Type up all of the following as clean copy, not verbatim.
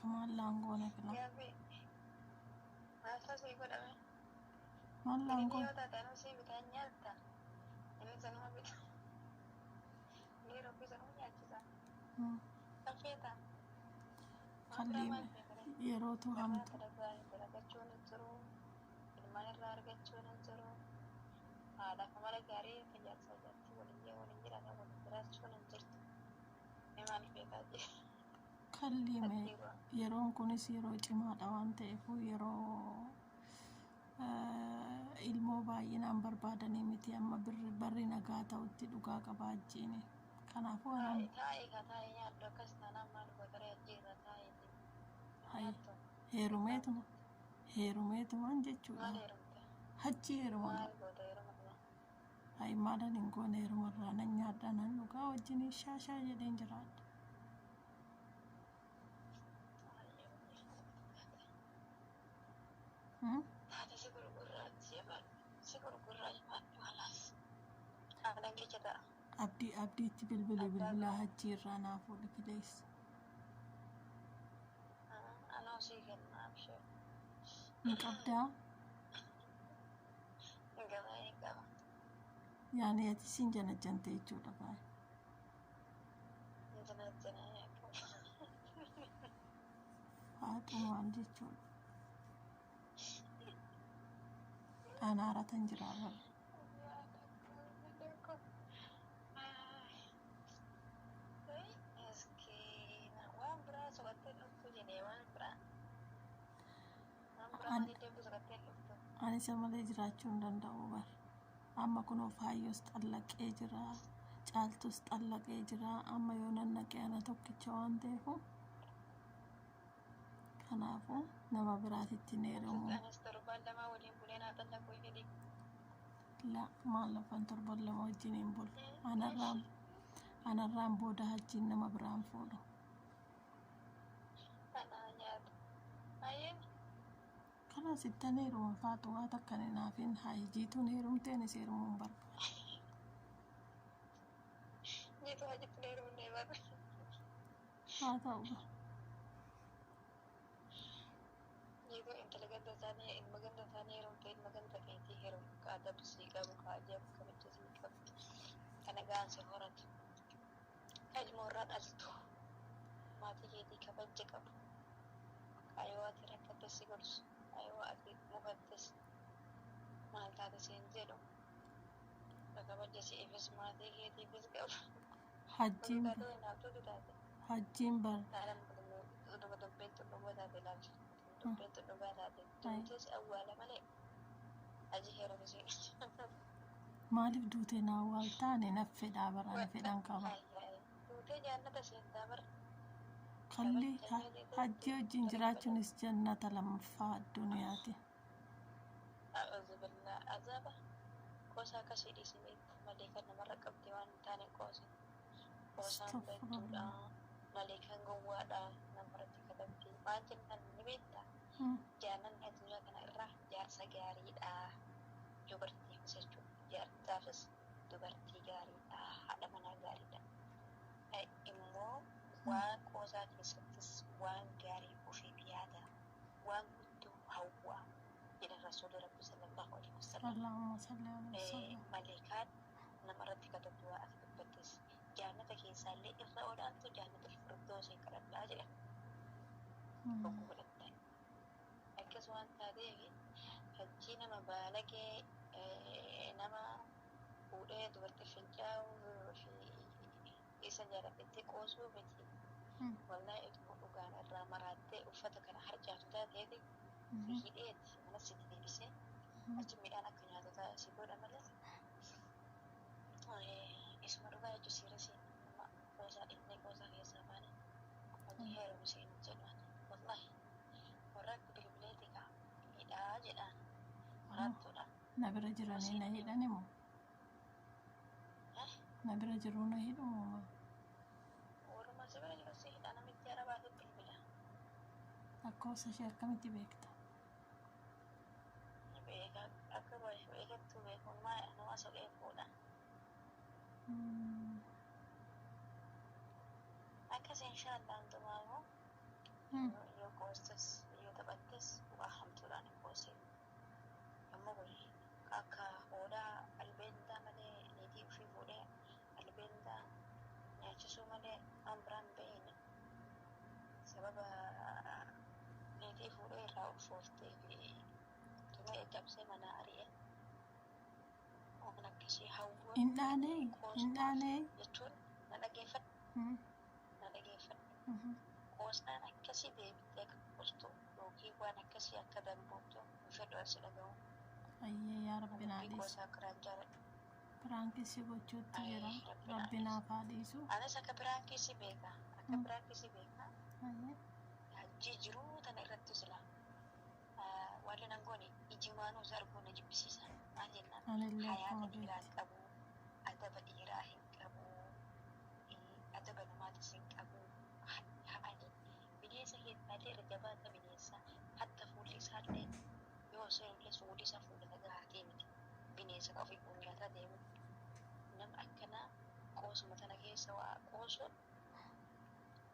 Bakka maal laangoona fila. Gaaffii maaltu sii godhame? Maal Firiinii laangoon? yoo taate anuu sii bitaa hin nyaatta. Inni sanuma bita. Inni rukii sanuma nyaachisa. Kan feeta? Waan biraa Kalli maal feeta ree? yerootu Irraa hamtu. dalagaa dalagachuun hin jiru. Ilmaan irraa argachuun hin jiru. Haadhaaf amala gaarii akka jaarsaa jaartii waliin waliin jiraatan waliin jiraachuun hin jirtu. Mee maal feetaa jee? Kalli mee Ajjiiba. yeroon kunis yeroo cimaadha waan ta'eef yeroo ilmoo baay'inaan barbaadanii miti amma barri nagaa ta'utti dhugaa qaba ajjiini. Kanaafuu Taa'e anaan taa'e ka taa'e nyaadhu akkas taanaan maal gootaree ajjiirra taa'eeti. hay Nyaattu. heerumeetuma heerumeetumaan jechuudha. Maal heerumte? Hajji heeruma Maal goota heeruma kana? hay maalan hin goone heerumarraa nan nyaadha nan dhugaa wajjin shaashaa jedheen jiraadha. Taate si gurgurraa jebaadhu. Si gurgurraa jebaadhu halaas. Aannan kecha ta'a. Abdii abdiitti bilbili Addaa bilbilaa qaba. hajji irraa naa fuudhi please. Anoo sii kenna abshir. Hin qabdaa? Gabaa hin qaba. Yaani ati siin janajjante jechuudha baay'ee. Janajjanaa yaa qaba. Haadhumaan jechuudha. Anaaratan jira bara. Miskiina waan biraa soqattee dhuftu jedhee waan biraa. Waan biraa An malee deemtu soqattee dhuftu. ani isa malee jiraachuu hin danda'u bar. Amma kunoo faayyos xallaqee jira. Caaltus xallaqee jira. Amma yoo nan naqee ana tokkicha waan ta'eefu. Kanaafuu nama biraatitti hin heerumu. Anis torbaan lama waliin bulee naa xallaquu jedhi. La maal afaan torban lama wajjin hin bulu. Anarraan anarraan booda hajjiin nama biraan fuudhu. Anaa nyaatu. Ayyeen Kanas ittan heeruma faatu waa takka hin haafin haa jiituun heerumte anis heerumuu hin barbaadu. Jiitu hajitti dheerumnee barre. Haa ta'u gaa. Jiitu intala ganda isaanii ilma ganda isaanii heerumte ilma ganda keetii heerumu ka adabu sii qabu ka ajaa'ib kabaja sii qabu ka nagaan si horatu ka ilmoo irraa dhaltu maatii keetii kabaja qabu ka yoo ati rakkattes si gorsu ka yoo ati mufattes maal taate siin jedhu ka kabaja si'ifis maatii keetiifis qabu. Hajjiin Oduu taatee naaftuutu taate. Hajjiin bar Taanan utuma dubbiin tun dhugaa taate ilaali. Dubbiin tun dhugaa taate. Duutee si awwaala malee aji heerumi siin. Maaliif duutee na awwaaltaa? Ani naf fedhaa bara ani fedhan qaba. Duutee jaannata seentaa bara. Kalli hajjii wajjin jiraachuunis jannata lammaffaa addunyaati. A'uuzu billah azaaba qoosa akkasii dhiisimee malee kan namarra qabdi waan hin taane qoosa. Qoosaan beektuudha. Astagfirullah. Maleekaan gowwaadha namarratti katabdi. Maal jennaan ni beektaa? Jaalalli addunyaa kana irraa jaarsa gaariidha. Dubartiifis jechuudha. Jaarsaafis dubartii gaariidha. Haadha manaa gaariidha. Immoo waan qoosaa keessattis waan gaarii ofiif yaada. Waan guddoo hawwaa jedhan Rasuulli Rabbi sallallahu alaihi wasallam. Allahumma salli alaihi wasallam. Maleekaan namarratti katabdu waan ati dubbattes jaannata keessaallee irra olaantu jaannatul firdoosiin kadhadhaa jedhan. Hogguu godhattan. Akkas waan taateef hajjii nama baalagee nama fuudhee dubartii fincaa'uu fi isa jaaladhettee qoosuu miti. Wallaahi utuma dhugaan irraa maraattee uffata kana harcaatu taateeti si hidheeti mana sitti deebisee achi midhaan akka nyaatu si godha malee isuma dhugaa jechuun siirasii nama qoosaa dhiifnee qoosaa keessaa baane hojii heerumi siin jedhaan wallaahi warraatti bilbileeti kaa hidhaa jedhaan maraattuudha. Na bira jiranii na hidhan moo? Na bira jiruu na hidhu moo? Warruma si bira jiru si hidha namitti arabaatu bilbila. Lakkoofsa ishee akkamitti beekta? Beeka akka beekattuu beekuun maa nama soqee fuudha. Akkas inshaallah hundumaafuu. Yoo qoostes yoo taphattes waa hamtuudhaan hin qoosin. Ammoo kun akka hoolaa albeendaa malee niitii ofii fuudhee albeendaa nyaachisuu malee waan biraan beeyne sababa niitii fuudhee irraa ulfooftee fi tumee cabsee manaa ari'e. Waan akkasii hawwuun Hin dhaanee hin qoosuu dhaanee. jechuun na dhageeffadhu na dhageeffadhu. Qoosaan akkasii deebitee akka qoostu yookiin waan akkasii akka damboobtu hin fedhu asi dhaga'u. Ayyee yaa Rabbi naa Dubbii dhiisi. qoosaa akkanaan jaaladhu. Piraankii si gochuutti Ayyee jira. Rabbi naa Rabbi dhiisi. naaf haa dhiisu. Anis akka piraankii si beeka. Akka piraankii si beeka. Ayyee. Hajji jiruu tana irratti sila. Waan nan goone ijimaanuu isa arguu na jibbisiisa. Maal jennaan Anillee hayaata akkuma dhiiraa beekti. hin qabu, adaba dhiiraa hin qabu, adaba namaatis hin qabu. Haali bineensa keessaallee irra jabaata bineensa hatta fuulli isaallee yoo seenullee fuulli isaa fuula nagaatee miti. Bineensa kan ofii nyaataa deemu. Nama akkanaa qoosuma tana keessa waa qoosuun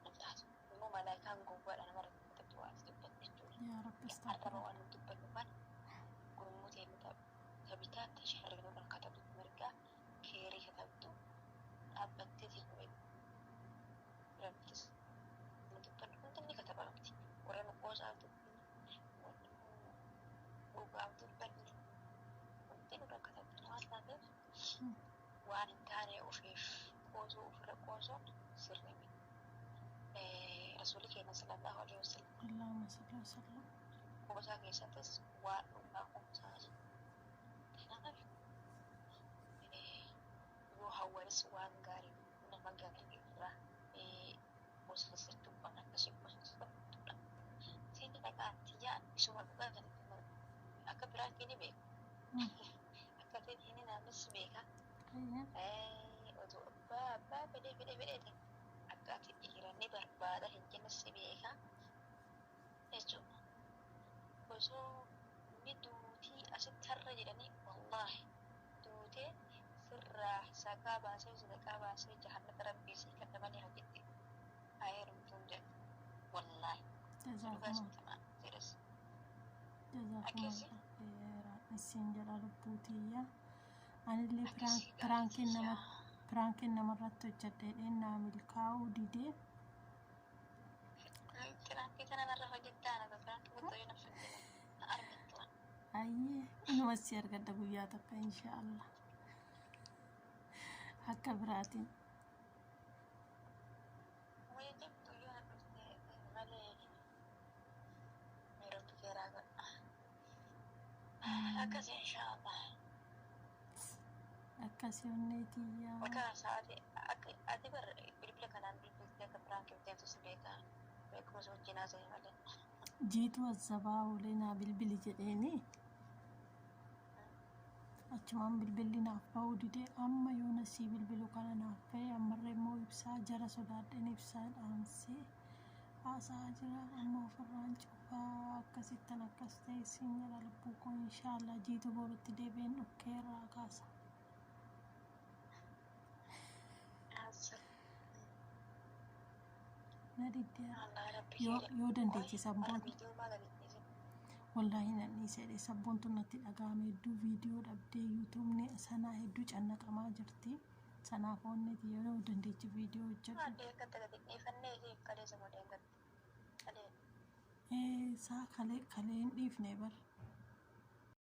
hin taatu. Immoo malaayikaan gowwaadha namarratti katabdu waa ati dubbatte jechuudha. Yaa Rabbi Arraba astagfirullah. waan nu dubbannu kana gurmuu teenya tabitaa tasharri nurra katabdu mirgaa keerii katabdu dhaabbattee teenyu birattis nu dubbannu hundi ni katabamti. Warra nu qoosaaf dubbanne, warra nu dhugaaf dubbanne hundi nurra katabdi waan taateef waan hin taane ofiif qoosuu ofirra qoosuun sirrii miti. Rasuulli keenya sallallahu alaihi wasallam Allahumma salli wa sallam. qoosaa keessattis waan dhugaa qoosaa jira. Kanaaf yoo hawwanis waan gaarii nama gaarii irraa qoosasachuu waan akkasii qoosasatudha. Seeni dhaqaatti jaan isuma dhugaa kan akka biraankii ni beeku. Akka ta'e namnis beeka. Ayyee. Oduu abbaa abbaa fedhee fedhee fedhee ta'e akka ati dhiira ni barbaada hin jenne si beeka jechuudha. Osoo inni duutii asitti har'a jedhanii wallaahi duutee sirraa sakaa baasee sadaqaa baasee jahannata rabbii sii kadha malee hojitti haa heerumtuun jedhu wallaahi dhugaa Jazaakumullah. sitti himaa jedhes akkasii Jazaakumullah khairan. Isin jedha lubbuutiyya. Anillee akkasii piraankiin nama gaariitiyyaa. piraankiin namarratti hojjedhee naa milkaa'uu didee. Piraankii kana narra hojjettaa na piraankii guddoo yoo naf hojjetan na argattu. Ayyee inuma si argadha guyyaa tokko inshaallah. Akka biraatiin. Wayii jabdu yoo na dhufte malee yeroo keeraa godha. Akkasii inshaallah. Akkasii onneetiyyaa. Akka sa'aatii akka ati bar bilbila kanaan bilbiltee akka piraankii deemtu si beeka. Beekuma si wajjin haasa'e malee. Jiituu azzabaa oolee naa bilbili jedheeni. Achumaan bilbilli naaf ba'uu didee amma yoona sii bilbilu kana naaf ba'e ammarree immoo ibsaa jara sodaadheen ibsaa dhaamsee haasa'aa jira amma ofirraan cufaa akkasittan akkas ta'e siin jedha lubbuu koo inshaallah jiituu borutti deebi'een dhukkee irraa kaasa. Na diddee Allah rabbi yoo keera. yoo Qoy dandeeche har'a sabboon viidiyoo maa gadi dhiisin? wallaahi nan dhiisedhe sabboontu natti dhaga'ame hedduu viidiyoo dhabdee yuutuubni sanaa hedduu cannaqamaa jirti. Sanaaf onneeti yeroo dandeechi viidiyoo hojjedhu. Maal akkatti gadi dhiifannee fi kaleessa godhee gadi. Kalee Isaa kalee kalee hin dhiifne bar